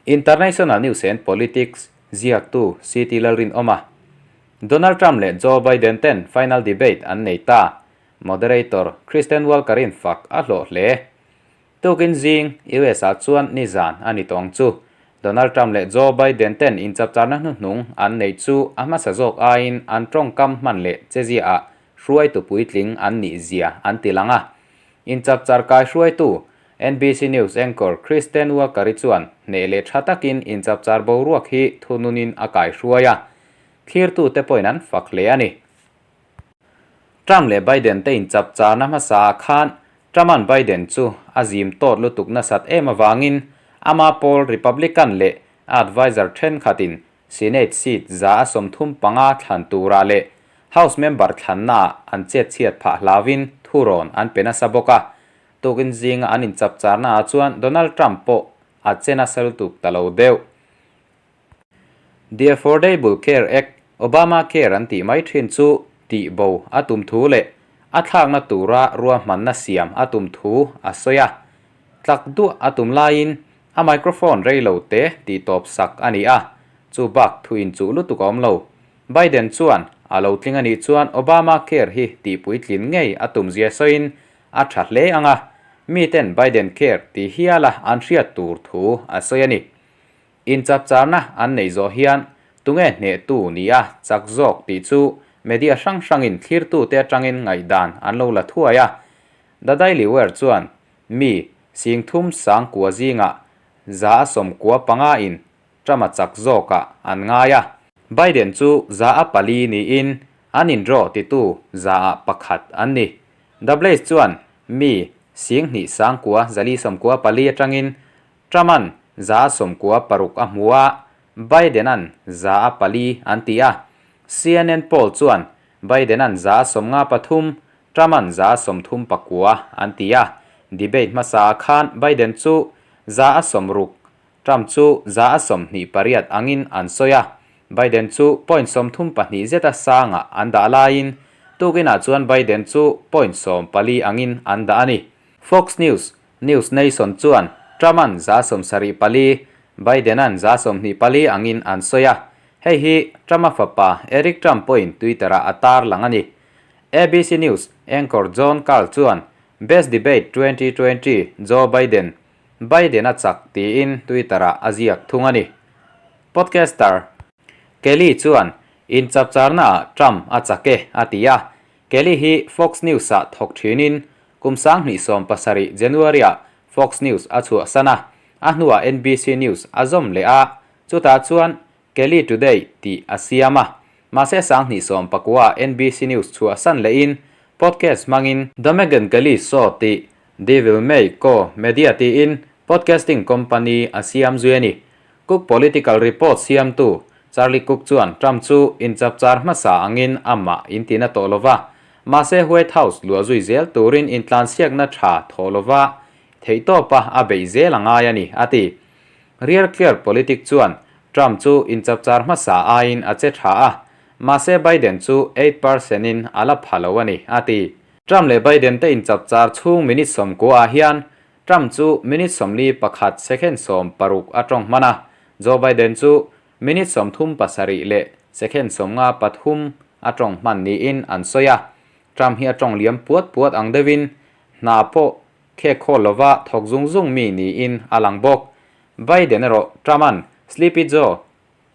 International News and Politics ziaktu CT Lalrinawma, Donald Trump leh Joe Biden ten final debate an nei ta. Moderator Kristen Walker-in fak a hlawh hle. Tukin zing US ah chuan nizan a ni tawng chu. Donald Trump leh Joe Biden ten inchapcharna hnuhnung an neih chu a hmasa zawk aiin an tawngkam hman leh chezia ah hruaitu puitling an nih zia an ti lang a. Inchapchar kai hruaitu NBC News anchor Kristen Walker-i chuan hneh leh tha takin inchapchar boruak hi thununin a kaihruai a, thlirtute pawhin an fak hle a ni. Trump leh Biden te inchapcharna hmasa ah khan Trump-a'n Biden chu a zim tawt lutuk nasat em avangin ama pawl Republican leh a adviser thenkhatin Senate seat 135 thlan turah leh House member thlannaah an chetchhiat phah hlauin thurawn an pe nasa bawk a. Tukin zinga an inchapcharnaah chuan Donald Trump pawh a che nasa lutuk ta lo deuh. The Affordable Care Act, Obamacare an tih mai thin chu tih bo a tum thu leh a thlakna tura ruahmanna siam a tum thu a sawi a. Tlak duah a tum laiin a microphone rei lo te tih tawp sak a ni a, chu bak thu inchuh lutuk a awm lo. Biden chuan a lo tling a nih chuan Obamacare hi tihpuitlin ngei a tum zia sawiin a tha hle ang a, miten Biden Care tih hiala an hriat tur thu a sawi a ni. Inchapcharna an neih zawh hian tunge hnehtu ni a chak zawk tih chu media hrang hrangin thlirtute atangin ngaihdan an lo la thuai a. The Daily Wire chuan mi 39,000 zingah 95 in Trump-a chak zawkah an ngai a. Biden chu 4% niin an indraw titu 1% an ni. The Blaze chuan mi 29,494 atangin Trump-a'n 96% a hmu a, Biden-a'n 4% an ti a. CNN poll chuan Biden-a'n 53%, Trump-a'n 39% an ti a. Debate hmasaah khan Biden chu 60%, Trump chu 28% angin an sawi a. Biden chu point 32 zeta sangah an dah laiin tukinah chuan Biden chu point 14 angin an dah a ni. Fox News News Nation chuan Trump-a'n 74%, Biden-a'n 24% angin an sawi a. Hei hi Trump-a fapa Eric Trump pawhin Twitter-ah a tar lang a ni. ABC News anchor Jon Karl chuan Best Debate 2020 Joe Biden, Biden a chak tiin Twitter-ah a ziak thung a ni. Podcaster Kelly chuan inchapcharnaah Trump a chak e a ti a. Kelly hi Fox News-ah thawk thinin Kum 2017 January-ah Fox News a chhuahsan a, a hnuah NBC News a zawm leh a, chutah chuan Kelly Today tih a siam a. Mahse 2019-ah NBC News chhuahsan lehin podcast hmangin The Megyn Kelly Show tih Devil May Co Media tiin podcasting company a siam zui a ni. Cook Political Report siamtu Charlie Cook chuan Trump chu inchapchar hmasa angin amah intina tawh lo va, mahse White House luah zui zel turin intlansiakna tha thawh lo va, theihtawpa a beih zel a ngai a ni, a ti. Real Clear Politic chuan Trump chu inchapchar hmasa aiin a che tha a, mahse Biden chu 8 percent in a la pha lo a ni, a ti. Trump leh Biden te inchapchar chhung minute 90 ah hian Trump chu minute 41 second 60 a tawng hman a, Joe Biden chu minute 37 leh second 53 a tawng hman niin an sawi a. Trump hi a tawng liam puat puat ang deuhin hna pawh khek khawl lova thawk zung zung mi niin a lang bawk. Biden erawh Trump-a'n Sleepy Joe,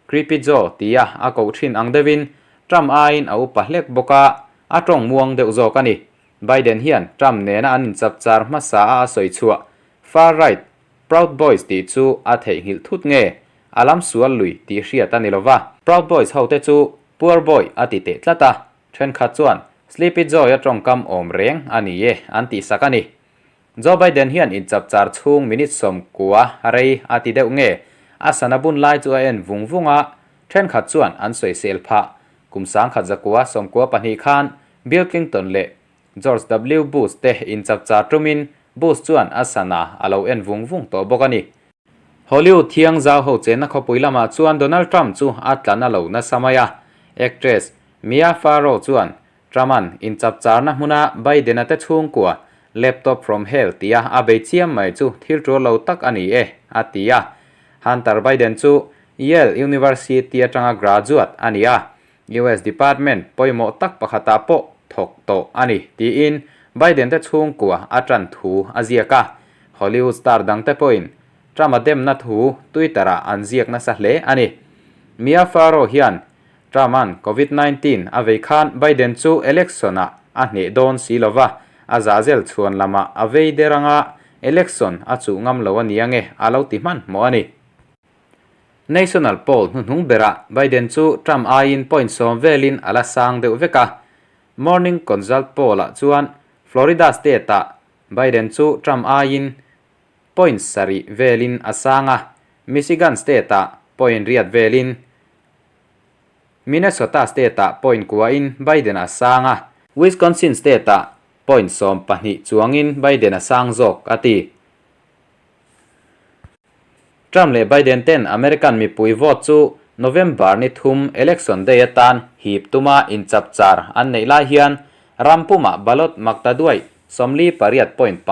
Creepy Joe tia a koh thin ang deuhin Trump aiin a upa hlek bawk a, a tawng muang deuh zawk a ni. Biden hian Trump nena an inchapchar hmasa a a sawi chhuah far right Proud Boys tih chu a theihnghilh thut nge a lam sual lui tih hriat a ni lo va. Proud Boys hote chu Poor Boy a ti teh tlat a, thenkhat chuan Sleepy Joe-a tawngkam awm reng a ni e an tihsak a ni. Joe Biden hian inchapchar chhung minute 90 rei a ti deuh nge a sana bun lai chu a en vung vung a, thenkhat chuan an sawisel phah. Kum 1992 khan Bill Clinton leh George W. Bush te inchapchar tumin Bush chuan a sana a lo en vung vung tawh bawk a ni. Hollywood thiang zau ho chenna khawpui lamah chuan Donald Trump chu a tlan a lo nasa mai a. Actress Mia Farrow chuan Trump-a'n inchapcharna hmuna Biden-a te chhungkua laptop from hell tia a bei chiam mai chu thil tul lo tak a ni e, a ti a. Hunter Biden chu Yale University atanga graduate a ni a, US department pawimawh tak pakhatah pawh thawk tawh a ni, tiin Biden te chhungkua a tan thu a ziak a. Hollywood star dangte pawhin Trump a demna thu Twitter-ah an ziak nasa hle a ni. Mia Farrow hian Trump-a'n Covid 19 a vei khan Biden chu election-ah a hneh dawn si lo va, a zahzel chhuan lamah a vei der anga election a chuh ngam lo a ni ange a lo ti hmanhmawh a ni. National poll hnuhnung berah Biden chu Trump aiin point 10 velin a la sang deuh vek a. Morning Consult poll-ah chuan Florida state-ah Biden chu Trump aiin point 7 velin a sang a, Michigan state-ah point 8 velin, Minnesota state-ah point 9-in Biden a sang a. Wisconsin state-ah point 12 chuangin Biden a sang zawk, a ti. Trump leh Biden ten American mipui vote chu November ni thum election day atan hip tuma inchapchar an neih lai hian ram pumah ballot makta duaih 48.5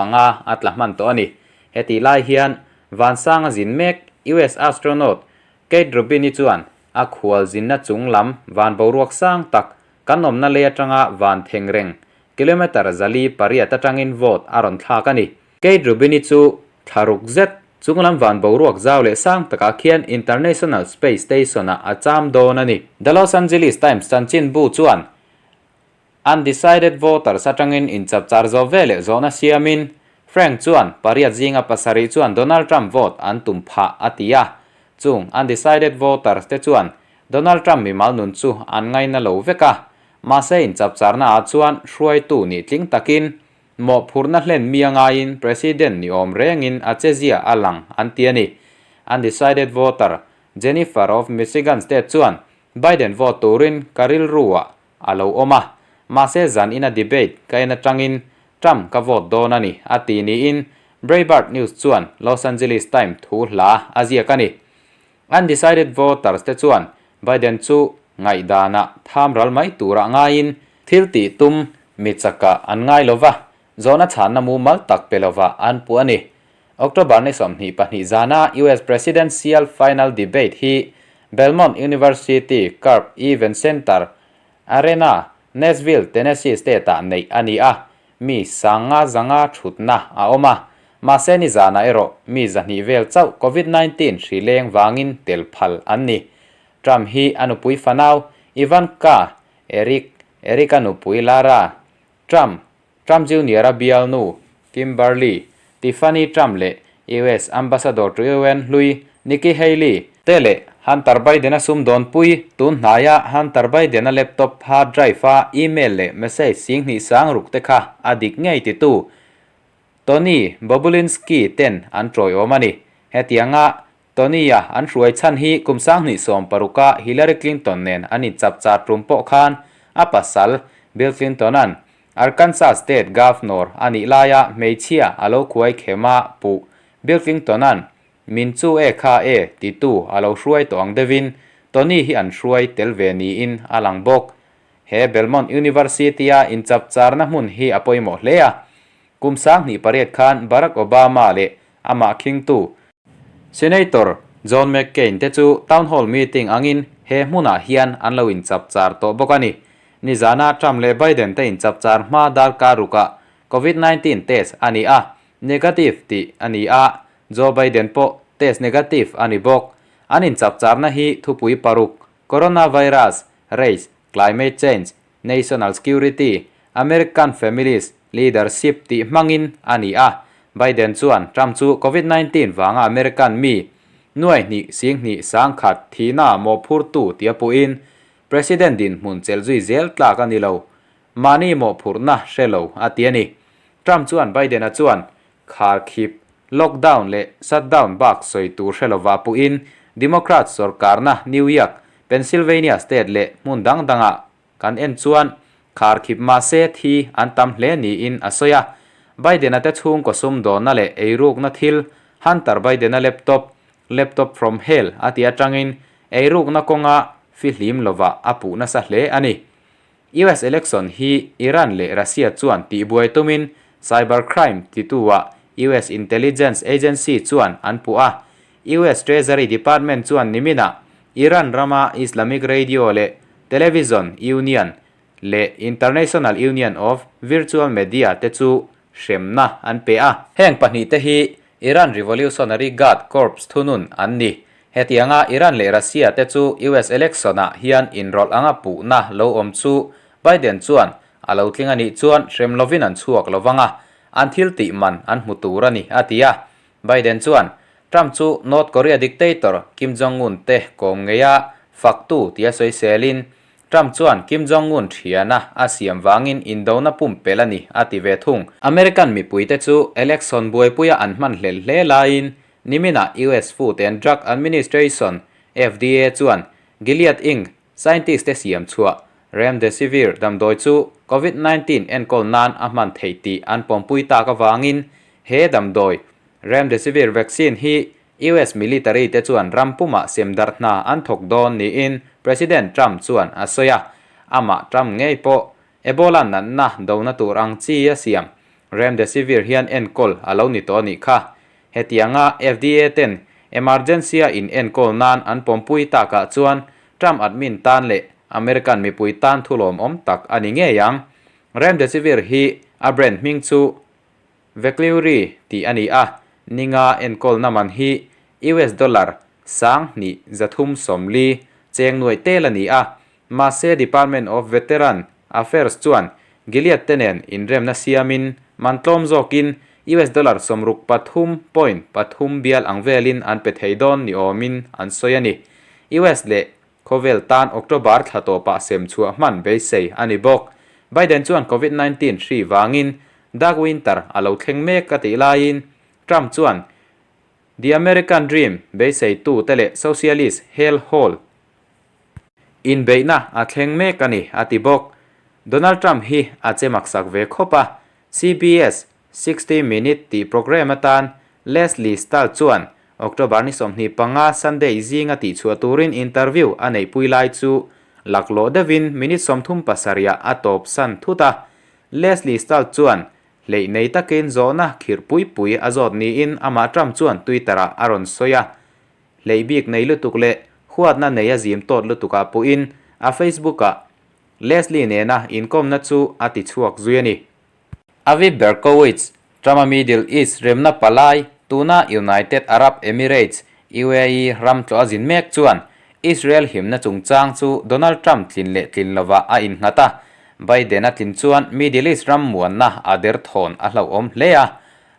a tla hman tawh a ni. Hetih lai hian vansanga zin mek US astronaut Kate Rubini chuan a khual zinna chung lam van boruak sang tak kan awmna lei atanga van theng reng kilometre 408 atangin vote a rawn thlak a ni. Kate Rubini chu thlaruk zet chunglam van boruak zau leh sang takah khian International Space Station-ah a cham dawn a ni. The Los Angeles Times chanchinbu chuan undecided voters atangin inchapchar zawh ve leh zawhna siamin Frank chuan pariat zinga pasarih chuan Donald Trump vote an tum phah a ti a. Chung undecided voters te chuan Donald Trump mimal nun chu an ngaina lo vek a, mahse inchapcharna ah chuan hruaitu nih tling takin Mawhphurhna hlen mi a ngaiin President ni awm rengin a chezia a lang an ti a ni. Undecided voter Jennifer of Michigan State chuan Biden vote turin ka rilruah a lo awm a, mahse zan ina debate ka en atangin Trump ka vote dawn a ni a ti niin Breitbart News chuan Los Angeles Times thu hla a ziak a ni. Undecided voters te chuan Biden chu ngaihdanah tham ral mai turah ngaiin thil tih tum mi chakah an ngai lo va, zawhna chhanna mumal tak pe lovah an puh a ni. October ni 22 zana US Presidential Final Debate hi Belmont University Curb Event Center Arena, Nashville, Tennessee State-ah neih a ni a, mi 500 thutna a awm a. Mahse nizanah erawh mi 200 vel chauh Covid-19 hri leng vangin tel phal an ni. Trump hi a nupui fanau Ivanka, Eric, Eric-a nupui Lara, Trump, Trump Junior-a bialnu Kimberly, Tiffany Trump leh US Ambassador to UN hlui Nikki Haley te leh Hunter Biden-a sumdawnpui tun hnaia Hunter Biden-a laptop hard drive-a email leh message 20 sang ruk te kha a dik ngei titu Tony Bobulinski ten an tawiawm a ni. Hetianga Tony-a an hruai chhan hi kum 2016-a Hillary Clinton nen an inchapchar tum pawh khan a pasal Bill Clinton-a'n Arkansas State Governor a nih laia hmeichhia a lo khuai khema puh Bill Clinton-a'n min chu e kha e titu a lo hruai tawh ang deuhin Tony hi an hruai tel ve niin a lang bawk. He Belmont University-a inchapcharna hmun hi a pawimawh hle a. Kum 2008 khan Barack Obama leh amah khingtu Senator John McCain te chu Town Hall meeting angin he hmunah hian an lo inchapchar tawh bawk a ni. Nizana Trump leh Biden te inchapchar hma darkar rukah Covid-19 test a ni a, negative tih a ni a, Joe Biden pawh test negative a ni bawk. An inchapcharna hi thupui paruk, Coronavirus, Race, Climate Change, National Security, American Families, Leadership tih hmangin a ni a. Biden chuan Trump chu Covid-19 vanga American mi nuai hnih 20 1,000 thihna mawhphurtu tia puhin President dinhmun chelh zui zel tlak a ni lo. Mahni mawhphurhna hre lo a ti a ni. Trump chuan Biden-a chuan kharkhip, lockdown leh shutdown bak sawi tur hre lova puhin Democrat sorkarna New York, Pennsylvania state leh hmun dang dangah kan en chuan kharkhip mahse thi an tam hle niin a sawi a. Biden-a te chhungkaw sumdawnna leh eirukna thil Hunter Biden-a laptop, laptop from hell a ti atangin eirukna kawnga fihlim lova a puh nasa hle a ni. US election hi Iran leh Russia chuan tihbuai tumin cybercrime tituah US intelligence agency chuan an puh a. US Treasury Department chuan niminah Iran rama Islamic Radio leh Television Union leh International Union of Virtual Media te chu hremna an pe a. Heng pahnihte hi Iran Revolutionary Guard Corps thunun an ni. Hetianga Iran leh Russia te chu US election-ah hian inrawlh anga puhna lo awm chu Biden chuan a lo tling a nih chuan hrem lovin an chhuak lo vang a, an thil tih man an hmu tur a ni, a ti a. Biden chuan Trump chu North Korea dictator Kim Jong-un te kawm ngeia faktu tia sawiselin Trump chuan Kim Jong-un thiana a siam vangin indona pumpelh a ni a ti ve thung. American mipuite chu election buaipuia an hman hlel hle laiin niminah US Food and Drug Administration, FDA, chuan Gilead Inc. Scientist te siam chhuah Remdesivir damdawi chu Covid 19 enkawl nan a hman theih tih an pawmpui tak avangin he damdawi Remdesivir vaccine hi US military te chuan ram pumah sem darh hna an thawk dawn niin President Trump chuan a sawi a. Amah Trump ngei pawh Ebola natna dona tur ang chi a siam Remdesivir hian enkawl a lo ni tawh a nih kha. Hetianga FDA ten emergency-a in enkawl nan an pawmpui takah chuan Trump admin tan leh American mipui tan thulawmawm tak a ni ngei ang. Remdesivir hi a brand hming chu Vekliuri tih a ni a, ninga enkawlna man hi US dollar 2340 cheng nuaih tel a ni a, mahse Department of Veteran Affairs chuan Gilead te nen inremna siamin man tlawm zawkin US dollar 63.3 bial ang velin an pe thei dawn ni awmin an sawi a ni. US leh Khawvel tan October thla tawpah sem chhuah hman beisei a ni bawk. Biden chuan Covid 19 hri vangin Dark Winter a lo thleng mek a tih laiin Trump chuan The American Dream beiseitu te leh Socialist Hell Hole inbeihna a thleng mek a ni a ti bawk. Donald Trump hi a che maksak ve khawp a, CBS 60 Minute tih programme atan Leslie Stahl chuan October ni 25 Sunday zinga tihchhuah turin interview a neihpui lai chu laklawh deuhin minute 37 ah a tawp san thut a. Leslie Stahl chuan hleih nei takin zawhna khirh pui pui a zawt niin amah Trump chuan Twitter-ah a rawn sawi a. Hleih bik nei lutuk leh huatna nei a zim tawt lutukah puhin a Facebook-ah Leslie nena inkawmna chu a tichhuak zui a ni. Avi Berkowitz, Trump-a Middle East remna palai, tuna United Arab Emirates, UAE, ram tlawh a zin mek chuan Israel himna chungchang chu Donald Trump tlin leh tlin lovah a innghat a, Biden-a tlin chuan Middle East ram muanna a derthawn a hlauhawm hle a,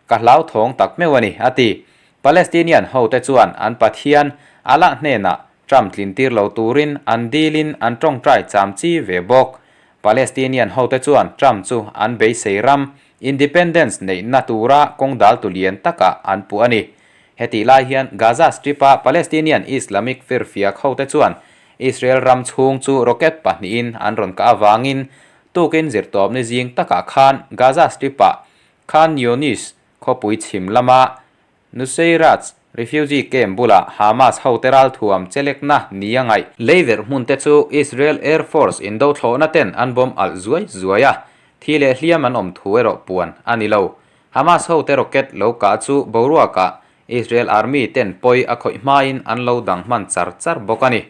ka hlauthawng tak meuh a ni, a ti. Palestinian hote chuan an Pathian, Allah hnenah Trump tlintir lo turin an dilin an tawngtai chamchi ve bawk. Palestinian hote chuan Trump chu an beisei ram independence neihna tura kawng dal tu lian takah an puh a ni. Hetih lai hian Gaza Strip-a Palestinian Islamic firfiak hote chuan Israel ram chhung chu rocket pahnihin an rawn kah avangin tukin zirtawpni zing takah khan Gaza Strip-ah Khan Younis khawpui chhim lama Nuseirat refugee camp bulah Hamas hote ralthuam chelekna ni a ngaih. Leiverh hmun te chu Israel Air Force indo thlawhna ten an bomb alh zuai zuai a, thi leh hliam an awm thu erawh puan a ni lo. Hamas hote rocket lo kah chu boruakah Israel Army ten pawi a khawih hmain an lo dang hman char char bawk a ni.